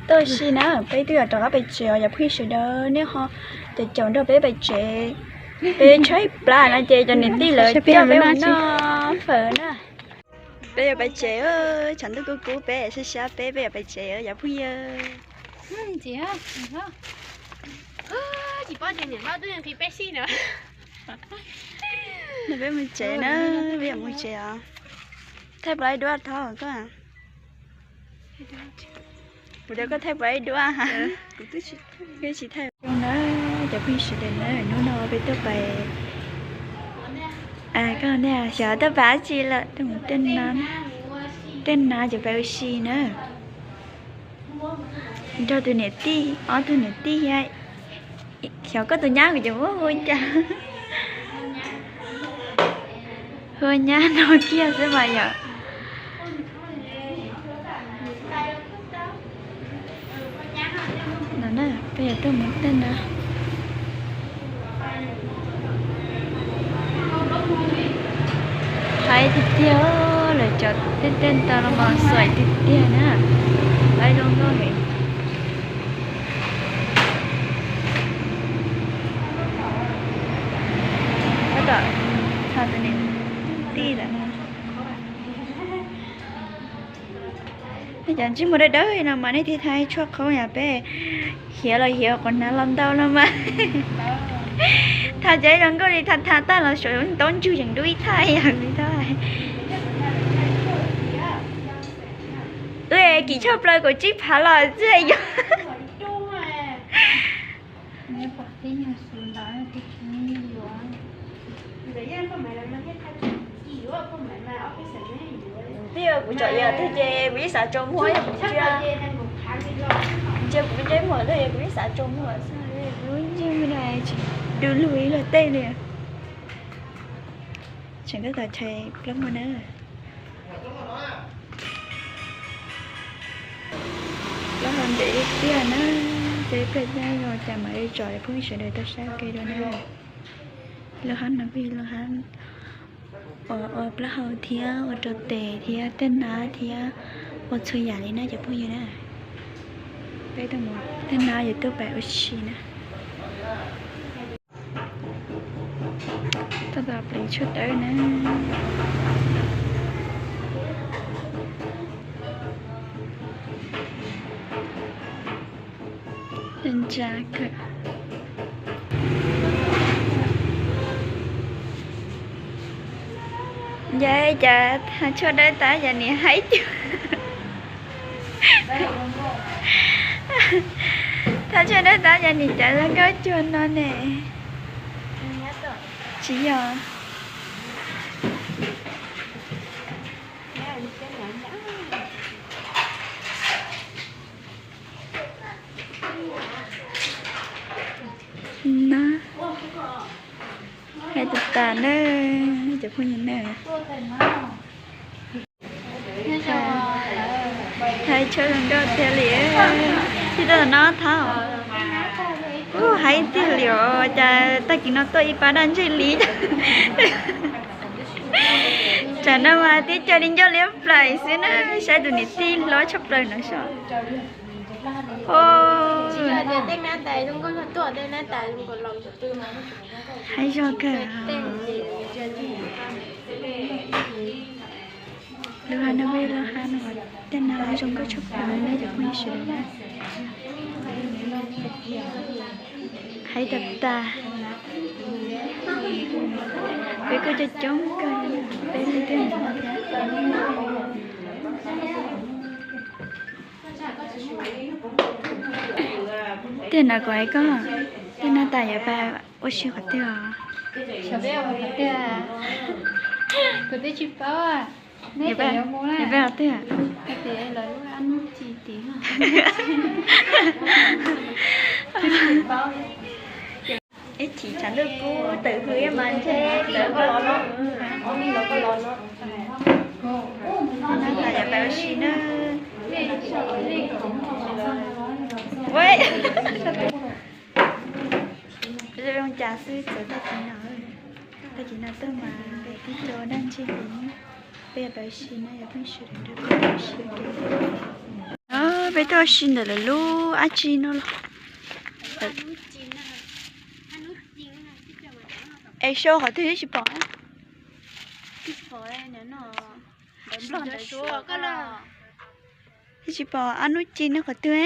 Tuaj ua si na, peb twb yuav rov qab pem tsev os cov phooj ywg sawv daws, nej ho caum caum nrog peb pem tsev. Peb tshaib plab no ces cov niam tij lawv coj peb mus noj fawm na. Peb yuav pem tsev, tshav ntuj kub kub peb sab sab peb, peb yuav pem tsev cov phooj ywg. No peb mus tsev na, peb yuav mus tsev os. Thaij pab ib duab thov koj. Kuv tias koj thaij pab ib duab ha. Kuv twb tsis thaij zoo na, cov phooj ywg sawv daws na, hnub no peb tuaj pais, koj xyov tuaj pais dab tsi lawm, tuaj mus tej na, tej na ces pais ua si na. Nrog tus niam tij, ob tug niam tij thiab. Xyov koj tus nyab kuv ces muab hu cas, hu nyab no kiag xwb mas yom. No na, peb yuav tuaj mus tej na. Haib tiag tiag, lawv cov tej tej ntawd los mas xuaim tiag tiag na. Haib zoo nkauj heev. Tab tom txog tus niam tij lawm no. Nej cov ntsej muag dawb dawb no mas nej thiaj thaij tshuaj qhoob yom, peb hiav los hiav quav hnav los ntau no mas. Thaij cov zoo nkauj li thaij thaij tag los saum ntaub ntsug yeem dub ib thaij yom li thaij. Wb kim tshaj plaws kaum tsib phav los txij yog. Twb yog kuv tsom iav twg ces kuv ib xav tsaus muag, yog kuv ntsia, ntsia kuv ntsej muag twg es kuv ib xav tsaus muag xwb, kuv lub ntsej muag no tsis du lug ib luag tej li. Tseem tab tom chais plaub hau na. Plaub hau ntev tiag na, ces peb caij zoo cas mam li tsom phooj ywg sawv daws tau saib ua ke dua na. Lub hab no kuj yog lub hab uas ua plaub hau thiab ua rau tes thiab tej nab thiab ua txhua yam li na cov phooj ywg na. Peb tuaj mus tej nab yuav tuaj pais ua si na. Tab tom pleev tshuaj dawb na. Ntsa kawg. Yog cas thaij tshuaj dawb tas yog nim haib cuag, thaij tshuaj dawb tas yog nim cas zoo nkauj cuag no ne. Tsis yog. Na, haib tas tas na, cov phooj ywg na. Thaij tshuaj zoo nkauj tiag li. Tij tuaj tom no thab. Ub, haib tiag li os, cas tag kis no tuaj ib pab daj ntseg li. Tsam no mas tib co li ncauj liab plaws xwb na, saib tus niam tij hlob tshaj plaws no soj. Haib zog kawg. Lub hab no, lub hab no tej nab zoo nkauj tshaj plaws na cov phooj ywg sawv daws na. Haib tas tas. Peb kuj coob coob kawg, peb leeg twb mus no thiab. Tej no kuv hais koj, tej no tas yuav pais ua si qhov twg os? Kuv twb tsis paub. Neb pais qhov twg? Ib chim tshav ntuj kub tawm hws mas ntshe lawv los pais ua si na. Zoo cas xwb txawm tag kis no, tag kis no tuaj mas peb tib co daj ntseg li. Peb yuav pais ua si na, yog pheej sawv daws nrog peb ua si ua ke. Peb tuaj ua si ntawm lawv lub dab tsi no los. Es sau qhov twg twb tsis pom. Twb tsis pom ab nub ci no qhov twg.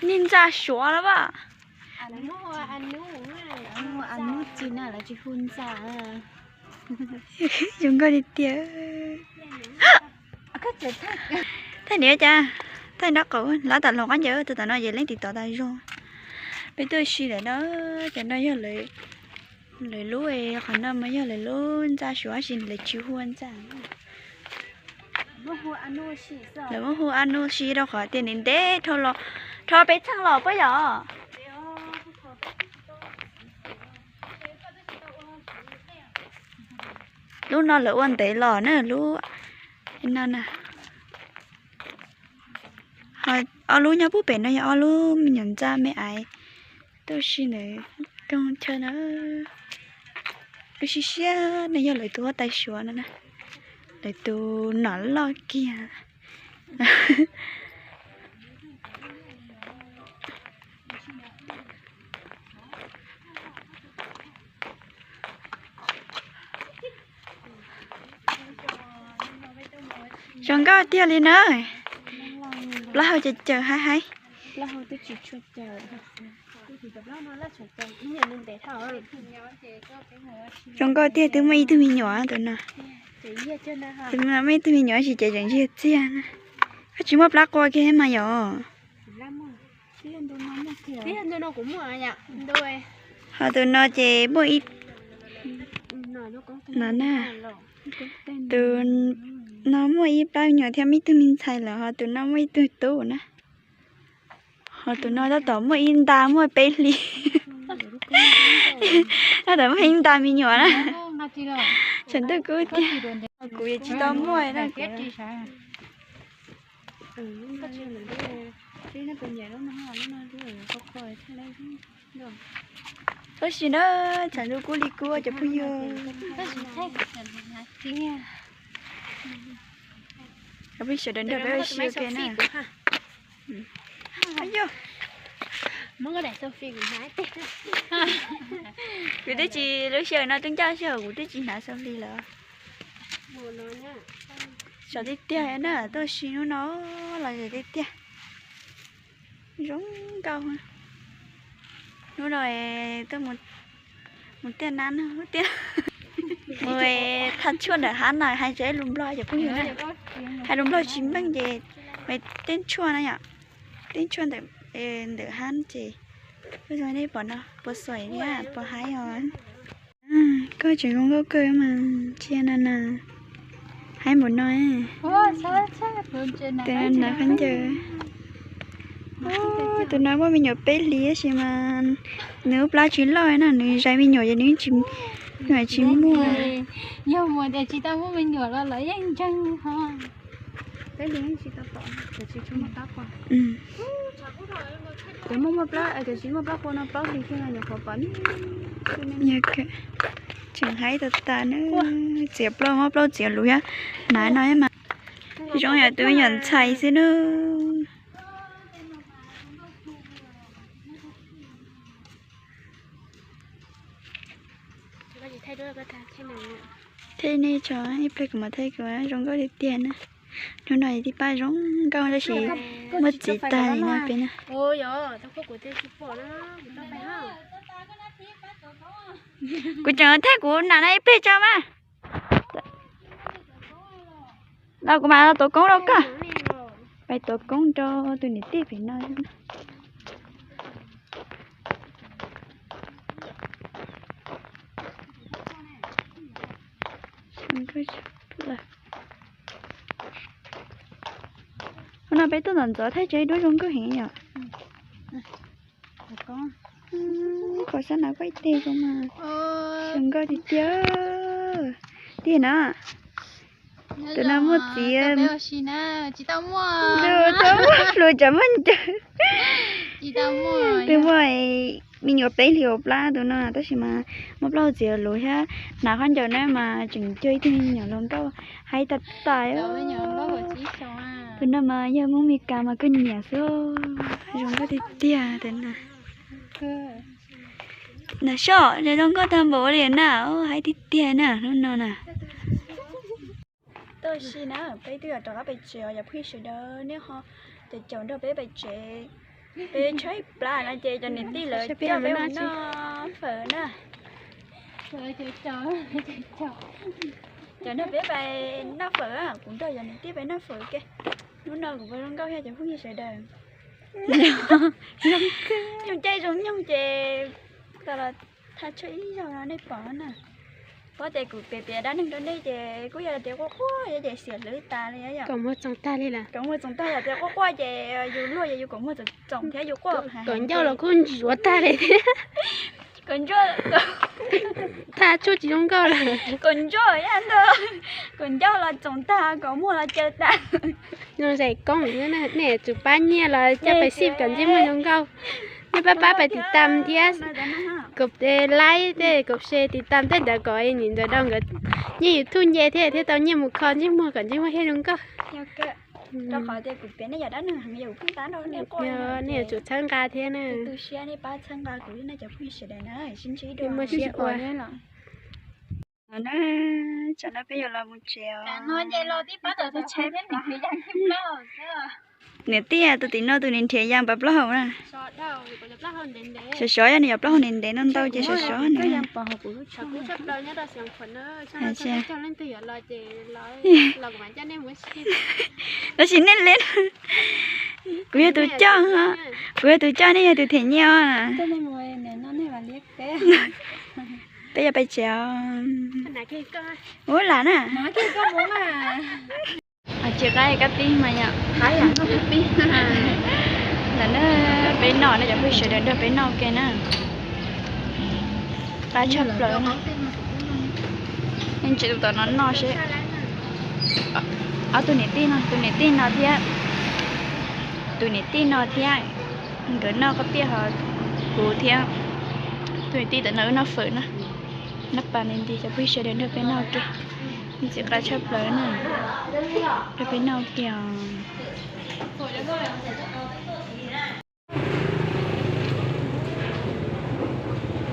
Niag ntxa suav los as. Ab nub ci no lawv tsis hu ntxa. Zoo nkauj tiag tiag. Thaij niam cas, thaij nraub qaum, lawv tam hloov qab ncaws, tus tom no ces leej twg tod tas zog. Peb tuaj ua si lawm no, cov no yog lawv lub, qhov no mas yog lawv lub ntxa suav tab sis lawv tsis hu ua ntxa. Lawv muab hu ab nub si rau qhov tias ntev ntev dhau los, dhau peb txheej los puas yog? Lub no lawv ua ntev los na lub no na. Ob lub nyob pub pem no yog ob lub me nyuam ntxa me aiv. Tuaj ua si ntawm rooj chaw na. Lub siab siab no yog lawv tus huab tais suav no na. Lawv tus nom loj kiag. Zoo nkauj tiag li na. Plaub hau caws caws haib haib. Zoo nkauj tiag, twb muaj ib tug me nyuam tus no. Tus no muaj ib tug me nyuam tab sis ces tseem ntsiag txiag na. Koj tsis muaj plab qua kiag mas yom? Ho tus no ces muaj ib, no na, tus no muaj ib plab me nyuam thiab muaj ib tug me ntxhais lawm, ho tus no muaj ib tug tub na. Ho tus no tab tom muaj ib nta muaj peb hlis. Tab tom muaj ib nta me nyuam na. Tshav ntuj kub tiag. Kuv tsis tau muaj na. Tab sis na, tshav ntuj kub li kub cov phooj ywg. Peb sawv daws nrog peb ua si ua ke na. Kuv twb tsis, lub sij hawm no twb ncaj sij hawm kuv twb tsis hnav xaus hli lawm. Sov tiag tiag na, tuaj ua si hnub no los sov tiag tiag. Zoo nkauj. Hnub no tuaj mus tiaj nab no tiaj, mus thaj tshuaj ntawm hab no, hais tsev lus Nplog cov phooj ywg na. Hais lus Nplog tsis meej ces, tej tshuaj na yom, tej tshuaj ntawm hab ces, nej pom no puas xuaim thiab puas haib os. Koj tseem zoo nkauj kawg mas ntsia na na. Haib npaum no. Tus no khaub ncaws. Tus no muaj me nyuam peb hlis tab sis mas nws lub plab tsis loj na, nws zais me nyuam ces nws tsis muaj. Yog mus tias tsis tau muaj me nyuam los lawv yeej ntseeg ho. Cov muaj muaj plab, cov tsis muaj plab qua no plaub hlis kiag no nyuam qhuav pom. Tseem haib tas tas na. Txiav plaub, muab plaub txiav luv thiab. Hnav no mas zoo yam tus me nyuam ntxhais xwb na. Thaij nej tso, ib pliag kuv mam thaij kuv zoo nkauj tiag tiag na. Hnub no tib pab zoo nkauj tab sis muaj txiv tag li no peb na. Kuv tseem thaij kuv nas no ib pliag tso mas. Los kuv mam los tuav koob rau koj. Pais tuav koob rau tus niam tij pem no. Hnub no peb tuaj ntxov ntxov thaij tsev duab zoo nkauj heev yom. Qhov sab no koj ib teg zoo mas zoo nkauj tiag tiag. Tiag na. Tus no muaj txiv. Tus muaj hlua tsav muaj ncaws. Tus muaj Me nyuam peb hlis kaum plaub tus no tab sis mas muaj plaub hau txiav luv thiab. Hnav khaub ncaws na mas tseem cog ib tug me nyuam hluas nkauj haib tas tas. Tus no mas yog Hmoob Mes Kas mas kawg nyiam xwb. Zoo nkauj tiag tiag tus no. Na soj, zoo nkauj tag npaum li na, haib tiag tiag na hnub no na. Tab sis na peb twb yuav rov qab pem tsev os cov phooj ywg sawv daws, nej ho caum caum nrog peb pem tsev. Peb tshaib plab no ces cov niam tij lawv coj peb mus noj fawm na. Cov nrog peb pais noj fawm, kuv nrog cov niam tij pais noj fawm ke. Hnub no kuv puas zoo nkauj thiab cov phooj ywg sawv daws? Nyoog caij zoo nyoog ces tau los thaj tshuaj ib zaug no nej pom na. Pom tias kuv piav piav dab neeg rau nej ces kuj yog tias quaj quaj ces xiam hlwb tas li. Kaus muag txoos tag li lawm. Kaus muag txoos tag, yog tias quaj quaj ces yus luag ces yus kaus muag txoos txoos thiab yus quaj. Kaus ncauj los kuj ntsuav tag li thiab. Kaus ncauj, thaj tshuaj tsis zoo nkauj lawm. Kaus ncauj, kaus ncauj los txoos tag, kaus muag los caw tas. Zoo zais koob, nej tsum pab nyiaj los coj pais xij kom ntsej muag zoo nkauj. Nej pab pab pais tiv tam thiab, kom laib tej, kom share tiv tam tej ntawd kom nim ntawd da nkawd nyiaj YouTube nce thiab thiaj tau nyiaj mus kho ntsej muag kom ntsej muag thiaj zoo nkauj. Nej yuav tsum txhawb nqa thiab na. Muaj siab ua. Tam no peb yuav los mus tsev os. Niam tij tus tim no tus niag nrhiav yas npav plaub hau na. Sov sov yog nws yog plaub hau ntev ntev ntau ntau ces sov sov na. Tab sis nej li, kuv yog tus coj, kuv yog tus coj, nej yog tus them nyiaj os. Peb yuav pais tsev os. Ua lam na. Tsis qab kab pib mas yom. Ntawm na, peb noj na, cov phooj ywg sawv daws nrog peb noj ua ke na. Qab tshaj plaws na. Yeej tsis tus tom no noj seb. Ob tug niam tij no, tus niam tij no thiab, tus niam tij no thiab, nkawd noj koj piaj ho kuv thiab. Tus niam tij tom no wb noj fawm na. Noj pas nti nti, cov phooj ywg sawv daws nrog peb noj ua ke. Ntxim qab tshaj plaws na. Nrog peb noj ua ke os.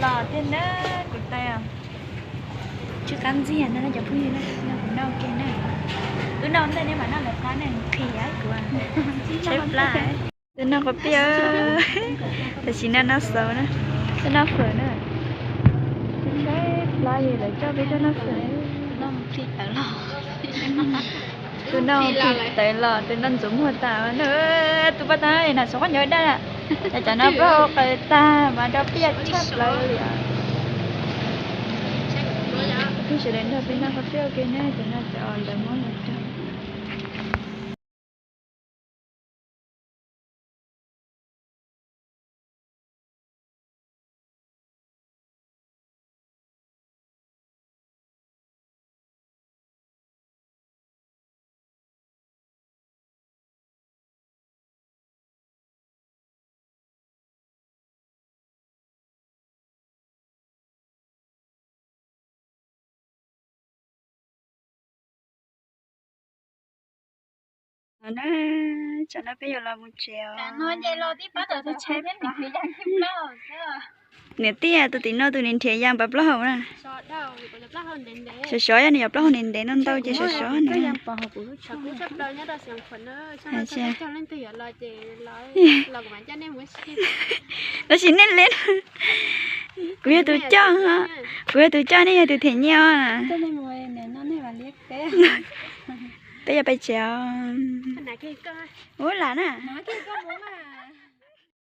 Los thiab na, kuv tais. Tsis qab ntxiag no cov phooj ywg na, no kuv noj ua ke na. Wb noj ntej nej mam noj lawv qab na, qhia kuv tshaib plab. Wb noj koj piaj, tam sim no noj xaus na, wb noj fawm na. Tshaib plab li lawv coj peb tuaj noj fawm. Tus no phim tawv los, tus no ntxuav muag tas na. Tus paj tag na xov khaub ncaws daj, cov no plaub hau qaws tag mas do piaj tshaj plaws li os. Peb sawv daws nrog peb noj koj piaj ua ke na, cov no cov lawv muab los rau. Na, tsam no peb yuav los mus tsev os. Niam tij tus tim no tus niag nrhiav yas npav plaub hau na. Sov sov yog nws yog plaub hau ntev ntev ntau ntau ces sov sov na. Tab sis nej li, kuv yog tus coj, kuv yog tus coj, nej yog tus them nyiaj os. Peb yuav pais tsev os. Ua lam na.